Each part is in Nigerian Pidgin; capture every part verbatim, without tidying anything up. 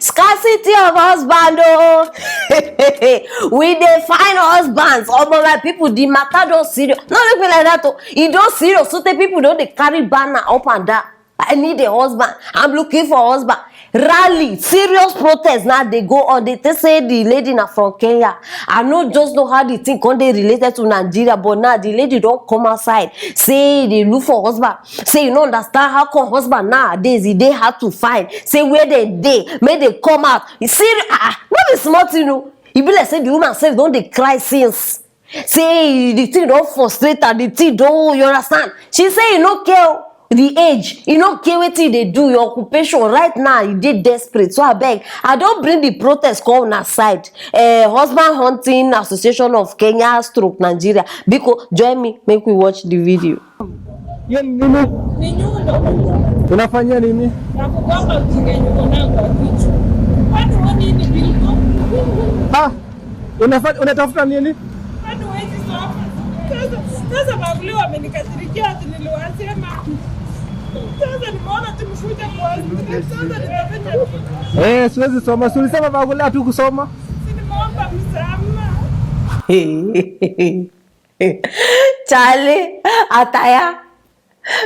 Scarcity of husband o. We dey find husbands. Omo, my people, the matter don serious. No make me like that o. E don serious so tey people don dey carry banner up and down. I need a husband. I'm looking for husband. Rally, serious protest now dey go on. Dey think say the lady na from Kenya. I no just know how the thing come dey related to Nigeria, but now the lady don come outside say e dey look for husband. Say you no understand how come husband nowadays e dey hard to find. Say where dem dey, make dem come out. You see, ah, ah, no be small thing o. E be like say the woman sef don dey cry since. Say the thing don frustrate her, the thing don, you understand? She say e no care o, the age, e no care wetin e dey do, your occupation right now, e dey desperate. So abeg, I don bring the protest come una side. Eh, Husband Hunting Association of Kenya stroke Nigeria. Biko, join me, make we watch the video. Hiyo ni nini? Ni nyundo. Unafanyia nini? Na kugonga mjinga nyuko nangu wa kichwa. Kwani woni ni bilbo? Ah, unafanya unatafuta nini? Kwani wezi soma? Sasa sasa maguli wamenikasirikia ati niliwasema. Sasa nimeona tu mshuje kwa sasa nitafanya nini? Eh, siwezi soma. Si ulisema maguli hatukusoma? Si nimeomba msamaha. Charlie, Ataya.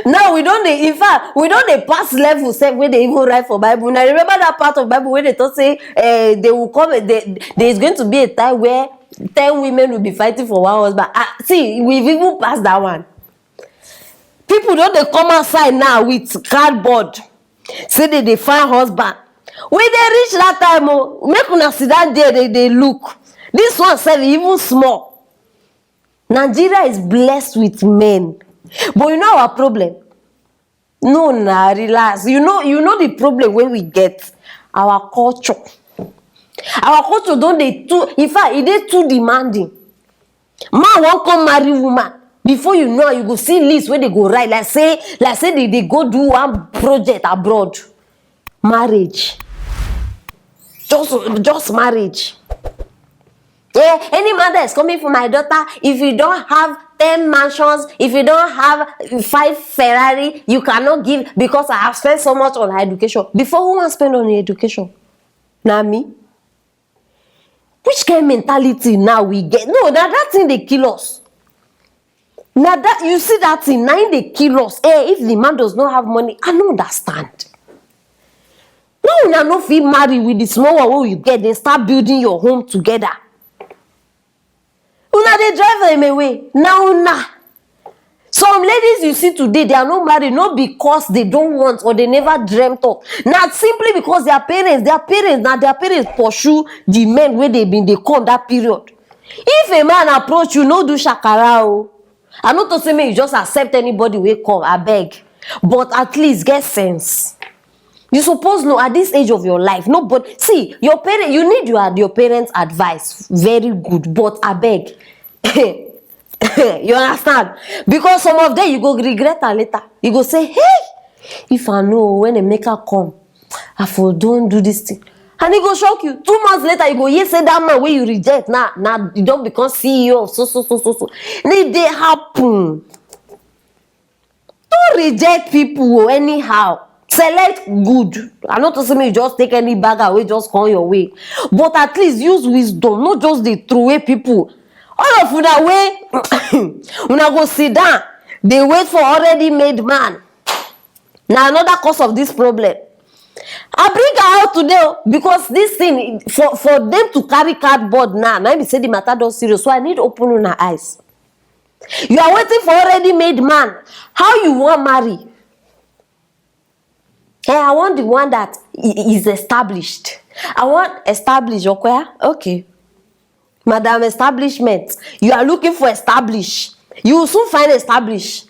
Now we don dey, in fact, we don dey pass level sef wey dey even write for Bible. Una remember that part of Bible wey dey talk say, eh, they will come, they, there is going to be a time where ten women will be fighting for one husband. Ah, see, we've even passed that one. People don dey come outside now with cardboard, say dem dey find husband. We dey reach that time o, make una sit down there dey dey look. This one sef even small. Nigeria is blessed with men, but you know our problem? No na, relax. You know, you know the problem wey we get? Our culture. Our culture don dey too, in fact, e dey too demanding. Man wan come marry woman, before you know am, you go see list wey dey go write like say, like say dem dey go do one project abroad. Marriage. Just just marriage. Eh, any man that is coming for my daughter, if you don have ten mansions, if you don have five Ferrari, you cannot give because I have spent so much on her education. Before, who wan spend on your education? Na me. Which kind mentality now we get? No, na that thing dey kill us. Na that, you see that thing, na im dey kill us. Eh, if the man does not have money, I no understand. Why una no fit marry with the small one wey you get, then start building your home together? Una dey drive them away. Na una. Some ladies you see today, they are not married, not because they don't want or they never dreamt of. Na simply because their parents, their parents, na their parents pursue the men wey dey been dey come that period. If a man approach you, no do shakara o. I no talk say make you just accept anybody wey come, abeg. But at least get sense. You suppose know at this age of your life, nobody, see, your parent, you need your, your parents' advice, very good, but abeg. You understand? Because some of them, you go regret am later. You go say, "Hey, if I know when Emeka come, I for don do this thing." And e go shock you. Two months later, you go hear say that man wey you reject now, now you don become C E O of so, so, so, so, so. And e dey happen. Don't reject people o, anyhow. Select good. I no talk say make you just take any bagger wey just come your way. But at least use wisdom. No just dey throway people. All of una wey una go sit down, dey wait for already made man. Na another cause of this problem. I bring her out today o, because this thing, for, for them to carry cardboard now, na im be say the matter don serious. So I need open una eyes. You are waiting for already made man. How you wan marry? Eh, I want the one that i- is established. I want established, okay? Okay. Madam Establishment, you are looking for establish. You will soon find establish.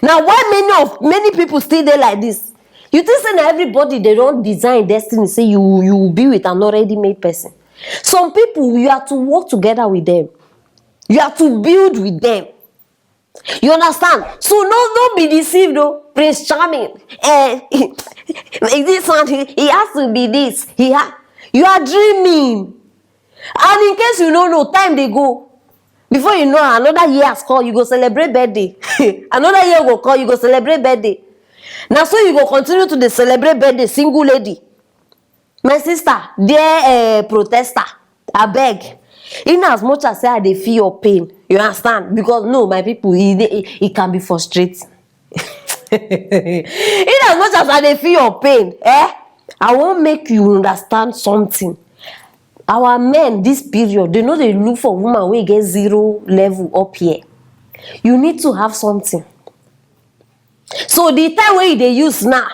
Now, why many of, many people still dey like this? You think say na everybody they don design destiny say you, you will be with an already made person? Some people, you have to work together with them. You have to build with them. You understand? So no, don't be deceived though. Prince Charming, eh, this one, he, he has to be this. He ha- you are dreaming. And in case you no know, time dey go. Before you know, another year has come, you go celebrate birthday. Another year go come, you go celebrate birthday. Na so you go continue to dey celebrate birthday, single lady. My sister, dear uh, protester, abeg, in as much as say I dey feel your pain, you understand? Because no, my people, e dey e, e can be frustrating. In as much as I dey feel your pain, eh, I wan make you understand something. Our men this period, they no dey look for woman wey get zero level up here. You need to have something. So the time wey you dey use now,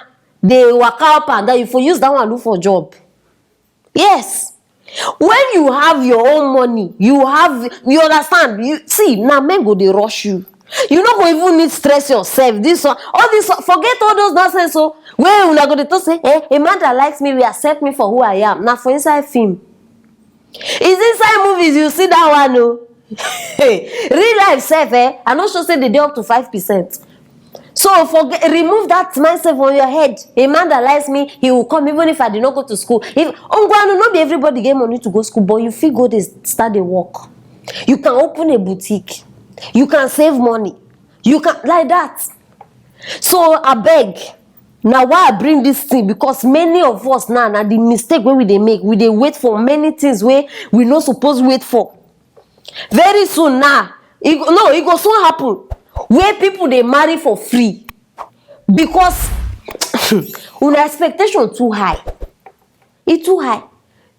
dey waka up and down, you for use that one look for job. Yes. When you have your own money, you have, you understand? You see, now men go dey rush you. You no go even need stress yourself. This one, all this one, forget all those nonsense. So where una go dey talk say, eh, a man that likes me will accept me for who I am. Now for inside film, is inside movies you see that one o. Real life sef, eh, I no sure say they dey up to five percent. So forget, remove that mindset from your head. A man that likes me, he will come even if I did not go to school. If ngwanu, no be everybody get money to go school, but you fit go dey start dey work. You can open a boutique. You can save money. You can like that. So abeg, na why I bring this thing, because many of us now, na the mistake wey we dey make, we dey wait for many things wey we no suppose wait for. Very soon now, e go, no, e go soon happen where people dey marry for free because una expectation too high. E too high.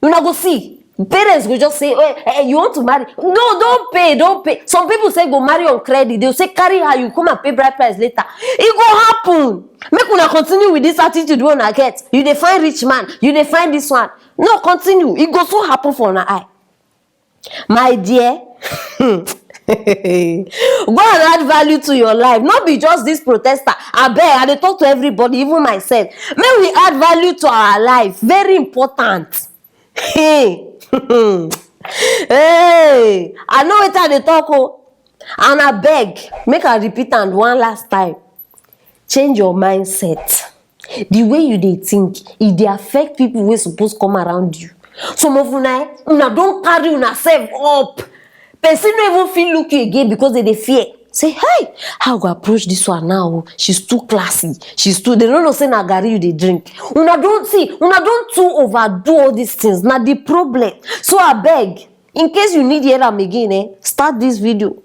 Una go see, parents go just say, eh, eh, you want to marry? No, don't pay, don't pay. Some people say go marry on credit. They'll say carry her, you come and pay bride price later. E go happen. Make una continue with this attitude wey una get. You dey find rich man, you dey find this one. No, continue. E go soon happen for una eye. My dear, go and add value to your life. No be just this protester. Abeg, I dey talk to everybody, even myself. Make we add value to our life. Very important. Hey. Hey, I know wetin I dey talk o. And abeg, make I repeat am one last time. Change your mindset. The way you dey think, e dey affect people wey suppose come around you. Some of una, eh, una don carry una sef up. Person no even fit look you again because they dey fear. Say, hey, how I go approach this one now? She's too classy. She's too, they no know say na garri you dey drink. Una don see, una don too overdo all these things. Na the problem. So abeg, in case you need hear am again, eh, start this video.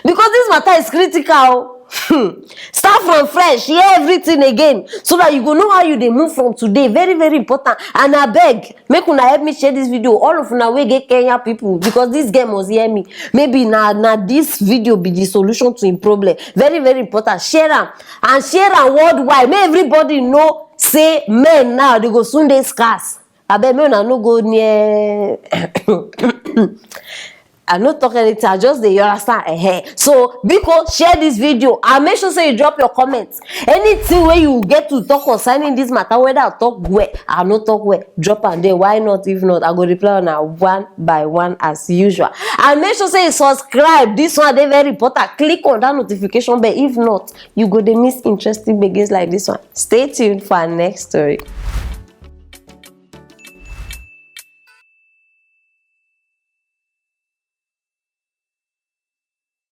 Because this matter is critical. Hmm. Start from fresh, hear everything again, so that you go know how you dey move from today. Very, very important. And abeg, make una help me share this video. All of una wey get Kenya people, because this girl must hear me. Maybe na, na this video be the solution to him problem. Very, very important. Share am and share am worldwide. Make everybody know say men now, they go soon dey scarce. Abeg, make una no go near. I no talk anything, I just dey, you understand? Eh, so biko, share this video and make sure say you drop your comments. Anything wey you get to talk concerning this matter, whether I talk well, I no talk well, drop am there. Why not? If not, I go reply una one by one as usual. And make sure say you subscribe. This one dey very important. Click on that notification bell. If not, you go dey miss interesting gbege like this one. Stay tuned for our next story.